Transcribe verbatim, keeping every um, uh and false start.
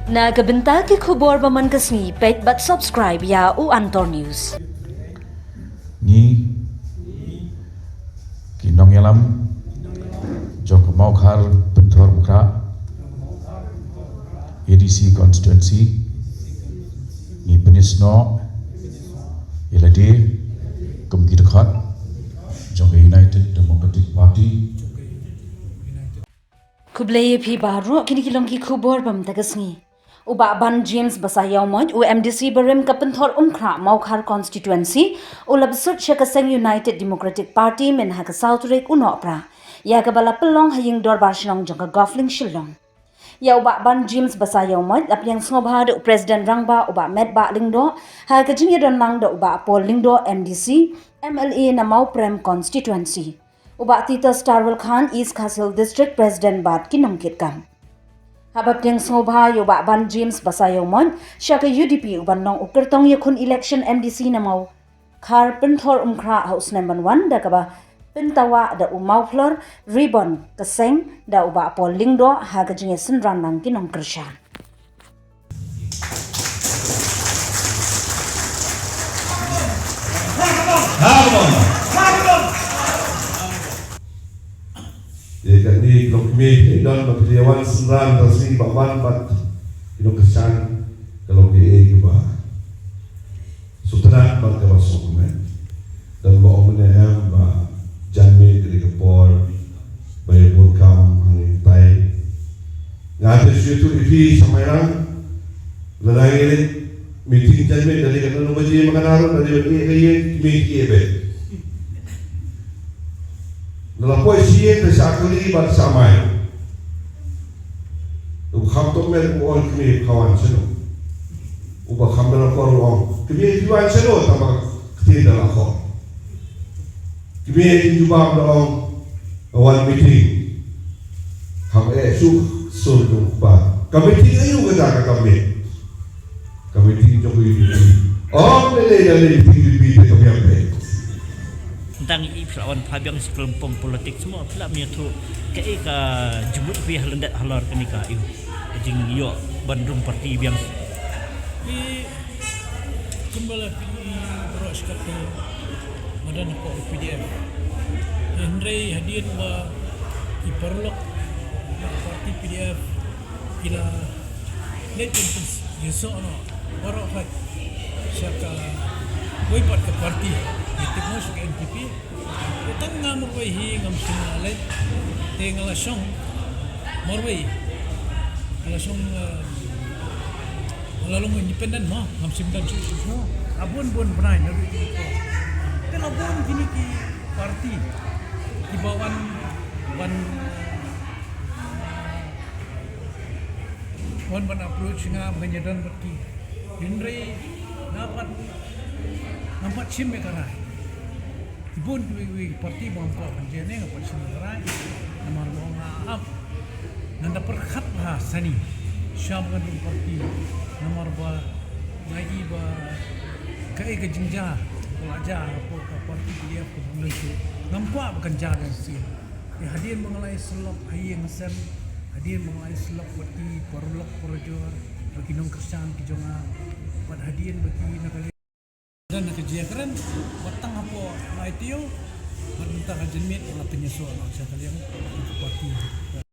Na ka bynta ki khubor ba man ka sngi, peit bad subscribe ïa u Antor News. Ngi ki nongïalam jong ka Mawkhar Pynthorumkhrah A D C constituency, ngi pynsnoh ïa lade kum ki dkhot jong ka United Democratic Party. Khublei ïa phi baroh, kine ki long ki khubor ba mynta ka sngi. U Bah Ban James Basaiawmoit, u M D C barim ka Pynthorumkhrah Mawkhar constituency, u la bsut sha ka seng United Democratic Party mynha ka saw tarik u Nohprah ïa kaba la pynlong ha ïing dorbar shnong jong ka Golf Link Shillong. Ïa u Bah Ban James Basaiawmoit la pdiang sngewbha da u President Rangbah, u Bah Metbah Lyngdoh, ha ka jingïadonlang da u Bah Paul Lyngdoh, M D C, M L A na Mawprem constituency, u Bah Titus Tarwel Khan, East Khasi Hills District President bad ki nongkitkam. Haba pdiang sngewbha ïa u Bah Ban James Basaiawmoit sha ka U D P, u ban long u kyrtong ïakhun election M D C na Mawkhar Pynthorumkhrah ha u snem ban wan da kaba pyntawah da u mawphlor ribbon ka seng da u Bah Paul Lyngdoh ha ka jingïasynran lang ki nongkyrshan. Ïa kane ki long kmie ki don ba ki ïa wan synran, ba sngewbha ban bad ki nongkyrshan, ka long kaei kaba sngewtynnat bad kaba sngewkmen. Don ba ong mynne em ba janmiet ka dei ka por ba ïa bun kam hangne tai. Nga te shu ïathuh ïa phi sha Mairang, lada ngi leit meeting janmiet, da dei ka nang baje ma ka nang, da dei ba ïa ka ïa kmie ki ïa beit. Lada poi sha ïing te sha kali bad sha mai. U kham to met u ong kmie ka wan shano. Uba kham da la kor u ong kmie ki wan shano, tang ba ka ktien da la kor. Kmie ki jubab da ong ka wan meeting. Kham eh suk sur jong kpa. Ka meeting aïu kata ka kmie. Ka meeting jong U D P. Ong lei lei da lei meeting U D P te ka biang lei. Tang i phi la wan pha biang sha ka lympung politik semua phi la mih tu kaei ka jingmut phi ha lyndet halor kane ka aïu ka jingïoh ban rung parti biang. I kumba la phi baroh shi katta madan hapoh P D F. Hynrei hadien ba i paralok na parti P D F ki la leit ban pynïasoh noh baroh khoit sha kawei pat ka parti, ïa tip noh sha ka N P P. Te tang nga marwei hi ngam shym la leit. Te nga la shong marwei, nga la shong, eh, nga la long independent mo, ngam shym don shuh shuh. Ka bun bun bnai naduh kine ki por. Te la bun kine ki parti kiba wan ban wan ban approach nga ba ngan ïadon bad ki. Hynrei nga pat ngam pat shim ïa ka rai. Ki bun kiwei kiwei ki parti ba ngam kwah ban join ne ngam pat shim ïa ka rai. Namar ba nga ap, ngan da pyrkhat bha sani sha ba ngan rung parti. Namar ba nga i ba kaei ka jingjia ba la jia hapoh ka parti P D F kaba ngam shu, ngam kwah ba kan jia biang shisien. Te hadien ba nga la ïasyllok ha ïing ha sem, hadien ba nga la ïasyllok bad ki paralok parajor, bad ki nongkyrshan ki jong nga, bad hadien ba ki na ka liang, na ka jingkren, bad tang hapoh nga la ïathuh, bad mynta ka janmiet nga la pynïasoh noh sha ka liang ka parti.